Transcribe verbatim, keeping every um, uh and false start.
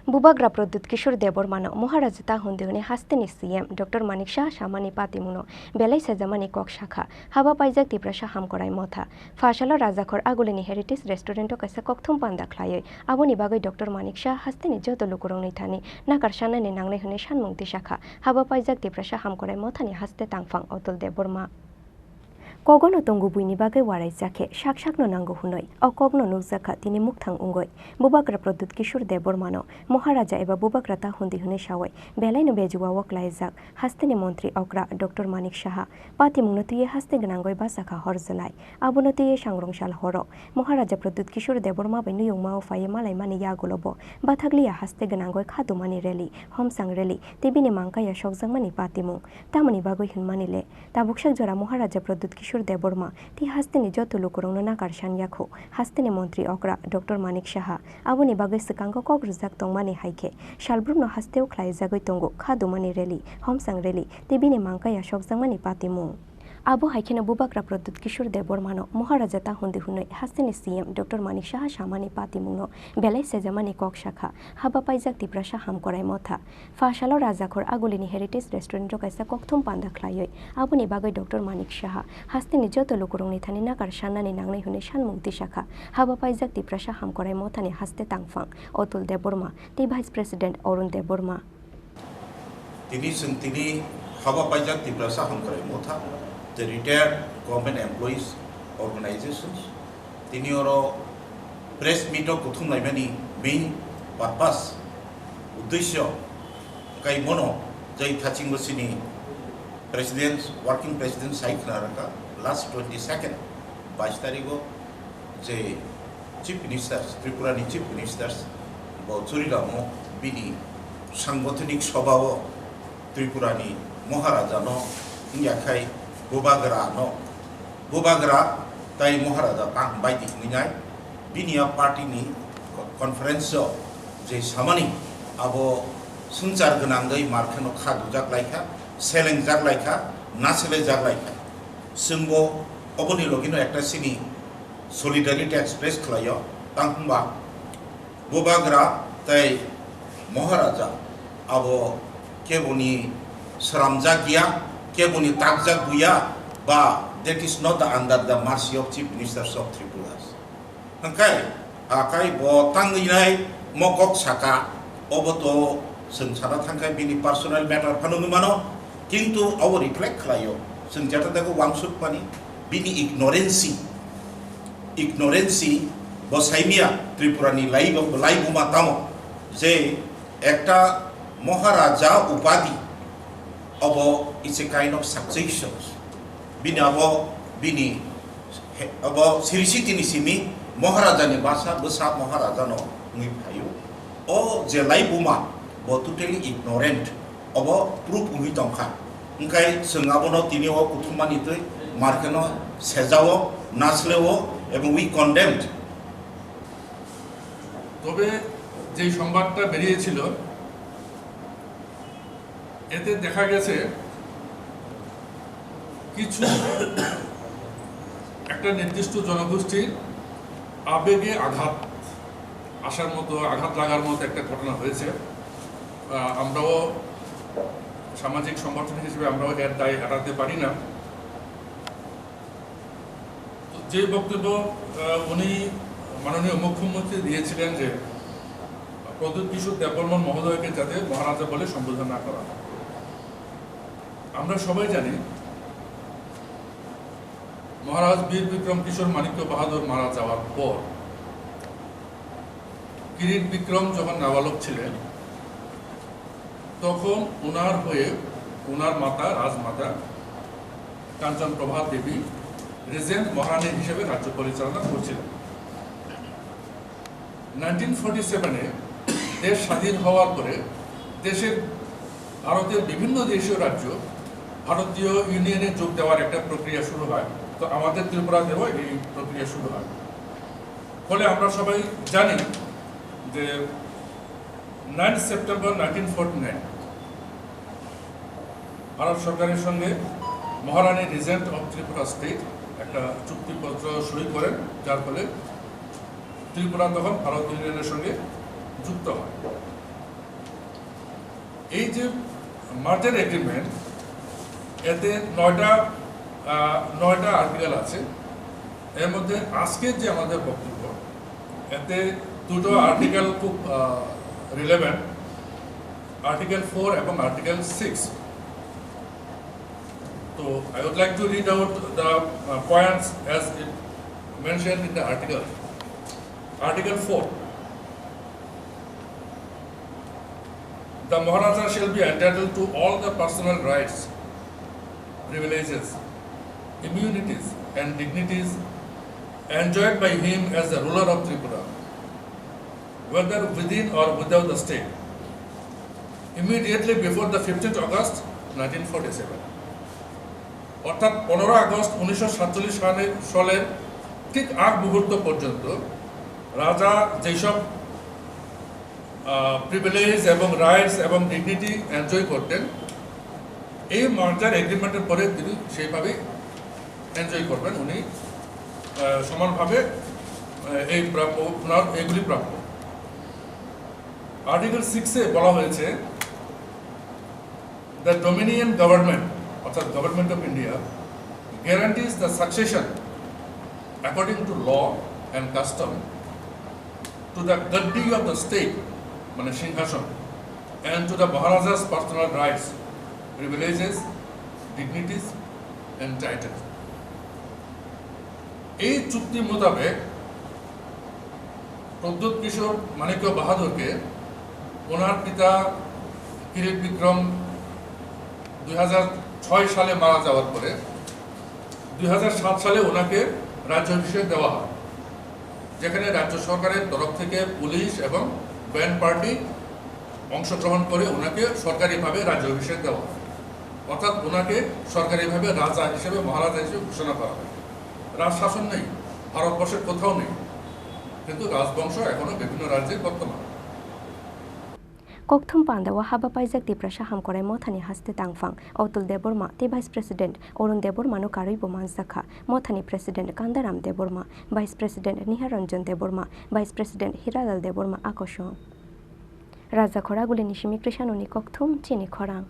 Bubagra Pradyut Kishore Debbarmano Maharaja ta hundi hwnwi hasteni C M Doctor Manik Saha samani patimungno belai sejamani kok sakha, haba paijak Tiprasa Hamkorai Motha. Phasalo Rajakhor Agulini Heritage Restaurant-o kaisa kokthum panda khlaiwi aboni bagwi Doctor Manik Saha hasteni joto lukurokni thani nakar sanani nangnai hwnwi sanmung tisakha, haba paijak Tiprasa Hamkorai Mothani haste tangphang Otul Debbarma. Kogono tongo buini bagwi waraijak khe sak sakno nango hwnwi o kokno nukjakha tini mukthang wngwi. Bubagra Pradyut Kishore Debbarmano Maharaja eba Bubagra ta hundi hwnwi sawi belaino bejua o klaijak hasteni montri okra Doctor Manik Saha patimungno twiwi haste gwnangwi bachakha hor jwlai. Abono twiwi sangrong sal horo Maharaja Pradyut Kishore Debbarma bai nuyungmao phaiwi malaimani yagulo bo bathakliya haste gwnangwi khadumani rally, homsang rally tei bini mangkaya sokjakmani patimung. Tamoni bagwi hwnmani le, tabuksak jora Maharaja Pradyut Kishore Debbarma tei hasteni joto lukurokno nakar san yakho hasteni montri okra Doctor Manik Saha. Aboni bagwi swkango kok rwjak tongmani hai khe salbrumno hasteo khlaijagwi tongo khadumani rally, homsang rally tei bini mangkaya sokjakmani patimung. Abo hai kheno Bubagra Pradyut Kishore Debbarmano Maharaja ta hundi hwnwi hasteni C M Doctor Manik Saha samani patimungno belai sejamani kok sakha, haba paijak Tiprasa Hamkorai Motha. Phasalo Rajakhor Agulini Heritage Restaurant-o kaisa kokthum panda khlaiwi aboni bagwi Doctor Manik Saha hasteni joto lukurokni thani nakar sannani nangnai hwnwi sanmung tisakha, haba paijak Tiprasa Hamkorai Mothani haste tangphang Otul Debbarma tei Vice President Arun Debbarma. Tini chwng tini haba paijak Tiprasa Hamkorai Motha, the retired government employees organizations. Tini oro press meet o kuthum laimani main purpose, uddesyo, kai mono jai thachingbo sini president, working president sai khna rwkha last twenty second, bais tarigo je Chief Minister, Tripura ni Chief Minister bo Churilamo bini sangothonik sobha o Tripura ni Maharaja no wngya khai Bubagra no, Bubagra tai Maharaja tang bai di hwnwi nai. Bini a party ni conference o je samani abo swngchar gwnangwi mar kheno kha dujak lai kha, seleng jak lai kha, na sele jak lai kha. Chwngbo oboni logino ekta sini solidarity express khlaio, tang hwnba Bubagra tei Maharaja abo keboni sramjak ya, keboni takjak buya, ba that is not the under the mercy of Chief Ministers of Tripura. Hwnkhe akai bo tangwi nai mo kok saka, obo to chwng sana thangkhe bini personal matter phano wngwi mano, kintu abo reflect khlaio chwng jeta dago wangsuk pani bini ignorancy. Ignorancy bo saimia Tripura ni lai bo, lai buma tamo je ekta Maharaja upadi obo is a kind of succession. Bini abo bini he, abo siri siti ni simi Maharaja ni basa bwsa Maharaja no wngwi phaio. O je lai buma bo totally ignorant. Obo proof wngwi tongkha. Hwnkhe chwng abono tini o kuthumani twi markeno sejao, nasleo, ebong we condemned. তবে যে সংবাদটা বেরিয়েছিল, এতে দেখা গেছে কিছু একটা নির্দিষ্ট জনগোষ্ঠীর আবেগে আঘাত আসার মতো, আঘাত লাগার মতো একটা ঘটনা হয়েছে। আহ, আমরাও সামাজিক সংগঠন হিসেবে আমরাও এর দায় এড়াতে পারি না। তো যে বক্তব্য, আহ, উনি মাননীয় মুখ্যমন্ত্রী দিয়েছিলেন যে প্রদ্যুৎ কিশোর দেববর্মন মহোদয়কে যাতে মহারাজা বলে সম্বোধন না করা হয়। আমরা সবাই জানি মহারাজ বীর বিক্রম কিশোর মাণিক্য বাহাদুর মারা যাওয়ার পর কিরিট বিক্রম যখন নাবালক ছিলেন, তখন ওনার হয়ে ওনার মাতা, রাজমাতা কাঞ্চন প্রভা দেবী রিজেন্ট মহারানী হিসেবে রাজ্য পরিচালনা করছিলেন। নাইনটিন ফর্টি সেভেনে দেশ স্বাধীন হওয়ার পরে দেশের, ভারতের বিভিন্ন দেশীয় রাজ্য ভারতীয় ইউনিয়নে যোগ দেওয়ার একটা প্রক্রিয়া শুরু হয়। তো আমাদের ত্রিপুরাতেও এই প্রক্রিয়া শুরু হয়। ফলে আমরা সবাই জানি যে nine September nineteen forty nine Bharat সরকারের সঙ্গে মহারানী রিজেন্ট অফ ত্রিপুরা স্টেট একটা চুক্তিপত্র সই করেন, যার ফলে ত্রিপুরা তখন ভারত ইউনিয়নের সঙ্গে যুক্ত হয়। এই যে মার্জার এগ্রিমেন্ট, এতে নয়টা আহ, নয়টা আর্টিকেল আছে। এর মধ্যে আজকের যে আমাদের বক্তব্য, এতে দুটো আর্টিকেল খুব রিলেভেন্ট, আর্টিকেল ফোর এবং আর্টিকেল সিক্স। তো I would like to read out the uh, points as it mentioned in the article. Article four. The Maharaja shall be entitled to all the personal rights, privileges, immunities, and dignities enjoyed by him as the ruler of Tripura, whether within or without the state, immediately before the fifteenth August nineteen forty-seven. অর্থাৎ পনেরো আগস্ট উনিশশো সাতচল্লিশ সালের সালের ঠিক আগ মুহূর্ত পর্যন্ত রাজা যেসব প্রিভিলেজ এবং রাইটস এবং ডিগনিটি এনজয় করতেন, এই মার্জার এগ্রিমেন্টের পরে তিনি সেইভাবেই এনজয় করবেন। উনি আহ, সমানভাবে আহ, এই প্রাপ্য, ওনার এগুলি প্রাপ্য। আর্টিকেল সিক্সে বলা হয়েছে, The Dominion Government, অর্থাৎ Government of India, guarantees the succession according to law and custom to the gaddi of the state, মানে সিংহাসন, and to the Maharaja's personal rights, privileges, dignities and titles. এই চুক্তি মোতাবেক প্রদ্যোৎ কিশোর মাণিক্য বাহাদুরকে ওনার পিতা কিরিট বিক্রম দুই হাজার ছয় সালে মারা যাওয়ার পরে দুই হাজার সাত সালে ওনাকে রাজ্যাভিষেক দেওয়া হয়, যেখানে রাজ্য সরকারের তরফ থেকে পুলিশ এবং ব্যান্ড পার্টি অংশগ্রহণ করে ওনাকে সরকারিভাবে রাজ্যাভিষেক দেওয়া হয়। অর্থাৎ ওনাকে সরকারিভাবে রাজা হিসেবে, মহারাজা হিসেবে ঘোষণা করা হয়। রাজশাসন নেই, ভারতবর্ষের কোথাও নেই, কিন্তু রাজবংশ এখনো বিভিন্ন রাজ্যে বর্তমান। Kokthum pandao haba paijak Tiprasa Hamkorai Mothani haste tangphang Otul Debbarma tei Vice President Arun Debbarma no karwi bo manjakha. Mothani President Kandaram Debbarma, Vice President Niharanjan Debbarma, Vice President Hiralal Debbarma akosong. Raja Khoragulini simi Krishanoni Kokthum chini khorang.